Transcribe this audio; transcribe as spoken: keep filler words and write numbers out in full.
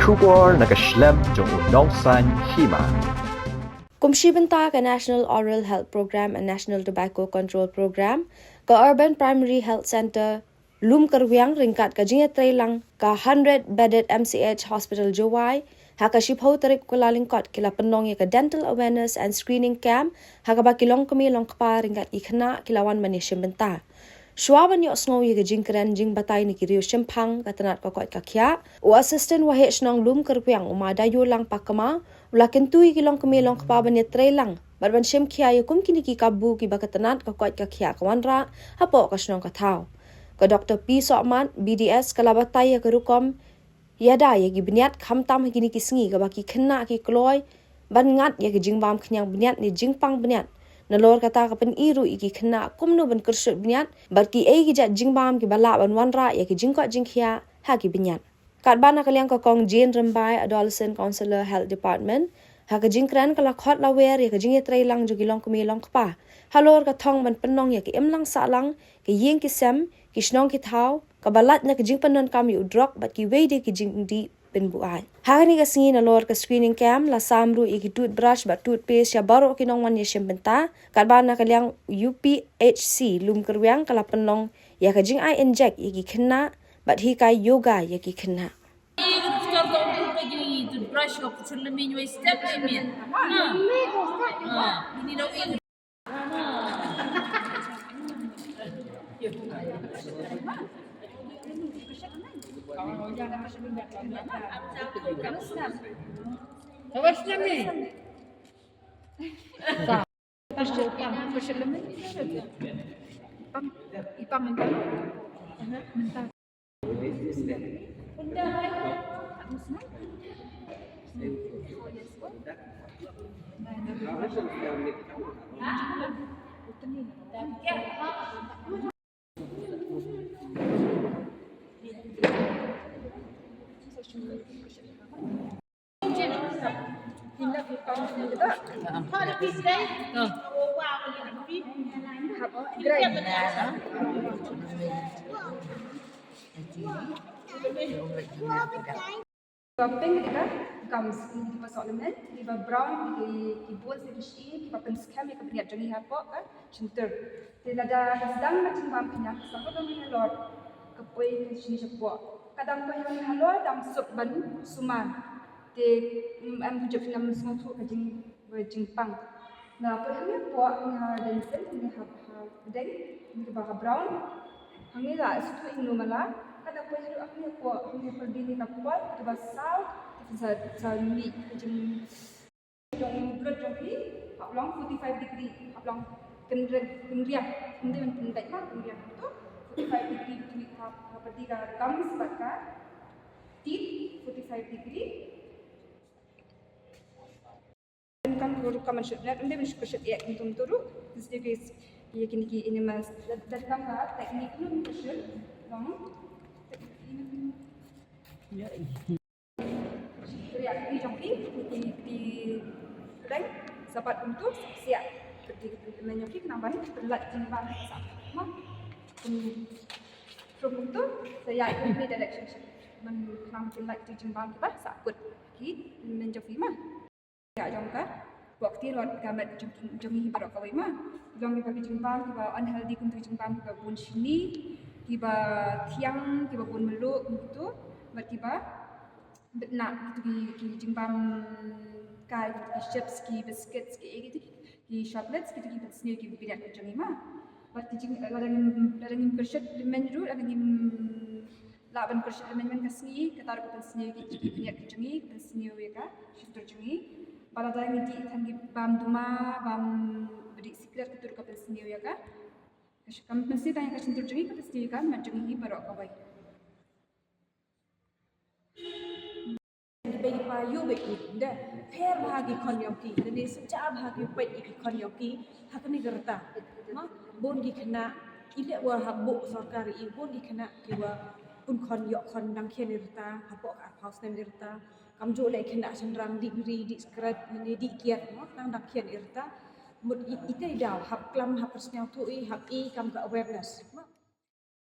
Khubor na ka shlem jong u nongsaiñ hima. Kum shi bynta ka National Oral Health Program and National Tobacco Control Program, ka Urban Primary Health Centre Lum Kyrwiang ryngkat ka jingïatreilang ka hundred bedded M C H Hospital Jowai, ha ka shiphew tarik Kyllalyngkot ki la pynlong ïa ka Dental Awareness and Screening Camp, ha kaba ki longkmie longkpa ryngkat ki khynnah ki la wan ban ïashim bynta. Shuwa ban ïohsngew ïa ka jingkren jingbatai na ki riew shemphang ka tnat ka koit ka khiah, u Assistant Waheh Shnong Lum Kyrwiang, u Ma Dayulang Pakma, u la kyntu ïa ki longkmie longkpa ban ïatreilang bad ban shim khia ïa kum kine ki kabu kiba ka tnat ka koit ka khiah ka wanrah hapoh ka shnong ka thaw. Ka Doktor P Sohmat, B D S, ka la batai ïa ka rukom ïada ïa ki bniat, khamtam ha kine ki sngi kaba ki khynnah ki kloi ban ngat ïa ka jingbam khñiang bniat ne jingpang bniat. Nalor kata ka pyni ruh ïa ki khynnah kumno ban kyrshut bniat bad kiei ki jait jingbam kiba lah ban wanrah ïa ka jingkoit jingkhiah ha ki bniat. Katba na ka liang ka Kong Jane Rymbai, Adolescent Counselor, Health Department, ha ka jingkren ka la khot la wer ïa ka jingïatreilang jong ki longkmie longkpa halor ka thong ban pynlong ïa ka imlang sahlang, ka ïing ka sem, ki shnong ki thaw, kaba lait na ka jingpyndonkam ïa u drok bad kiwei de ki jingdih pynbuaid. Ha kane ka sngi nalor ka screening camp la sam ruh ïa ki toothbrush bad toothpaste ïa baroh ki nongwan ïashim bynta. Katba na ka liang U P H C Lum Kyrwiang ka la pynlong ïa ka jingai injek ïa ki khynnah bad hikai yoga ïa ki khynnah. Ba pink ïa ka gums, ïa ka soh lament, ïa ba brown ïa ki, ki bones ïa ki shyieng, ïa ba pynskhem ïa ka bniat jong ngi hapoh ka shyntur. Te lada ka sdang ka jingbam khñiang, ka sdang ka dang halor, ka poi ka shini shapoh. Ka dang poi hangne halor, dang suk ban sumar. Te, mm, em, ka jingpang, em, sngewthuh ka jing, jingpang. Na poi hangne hapoh, hangne ha deng sien, hangne ha, ha deng, hangne kaba ka brown. Hangne la sngewthuh ïa u mala, ka da poi haduh hangne hapoh, hangne ha pyrdi ne ka por, kaba saw, sa, sa mih ka jing jong blood jong phi, hap long forty-five degree, hap long kynriah, kynriah, kynriah, kynriah, kynriah, forty-five degree between ka, ka pyrdi ka gums bad ka teeth, forty-five degree. Kan ka rukom ban shet net, ym dei ban shet ïa kumtu ruh, shet ïa kine ki enamels. Lada, lada kam ka technique ruh ban shet, long. Ïa kine jong ki, ki, ki, ki reng, sa pat kumtu, sa ïa, ki, ki, ki, jong ki, khnang ban pynlait jingbam sa. Mo? Kum, kum kumtu, sa ïa, in any direction. Ban khnang pynlait jingbam kiba sa kut. Ki, men jong ki ma. Ïa jong ka, pok ti rot ka met jong, jong ngi baroh kawei ma. Long kiba ki jingbam, kiba unhealthy kumtu ki jingbam, kiba bun shini, kiba thiang, kiba bun mluh kumtu, bad kiba bit na kumtu ki, ki jingbam kai, kumtu ki chips, ki biscuits, ki, ki, ki, ki chocolates, kitu ki pynsniew ki bniat ki jong ngi ma. Bad ki jing, lada ngim, lada ngim kyrshet lymmen ruh, lada ngim lah ban kyrshet lymmen man ka sngi, kata ruh ka pynsniew ki, ki bniat ki jong ngi, ka pynsniew ïa ka shyntur jong ngi. Ba lada ngi dih tang ki bam duma, bam bidi sikret, kata ruh ka pynsniew ïa ka. Ka sh-, ka pynsniew tang ïa ka shyntur jong ngi, ka pynsniew ïa ka met jong ngi baroh kawei. Ki bei ki pa ïoh beit ki, da pher bha ki khon jong ki, lane synshar bha ki peit ïa ki khon jong ki ha kane ka rta. Ma, bun ki khynnah, ki leh wa hap buh sorkar ïa, bun ki khynnah kiwa pun khon ïoh khon dang khian ïa rta, hapoh ka arphew snem ïa rta. Kamjooh leh khynnah shynrang dih biri, dih sikret, lane dih kiad, ma, nang dang khian ïa rta. Mut i, ite i daw hap klam, hap pynsñiawthooh i, hap i kam ka awareness. Ma,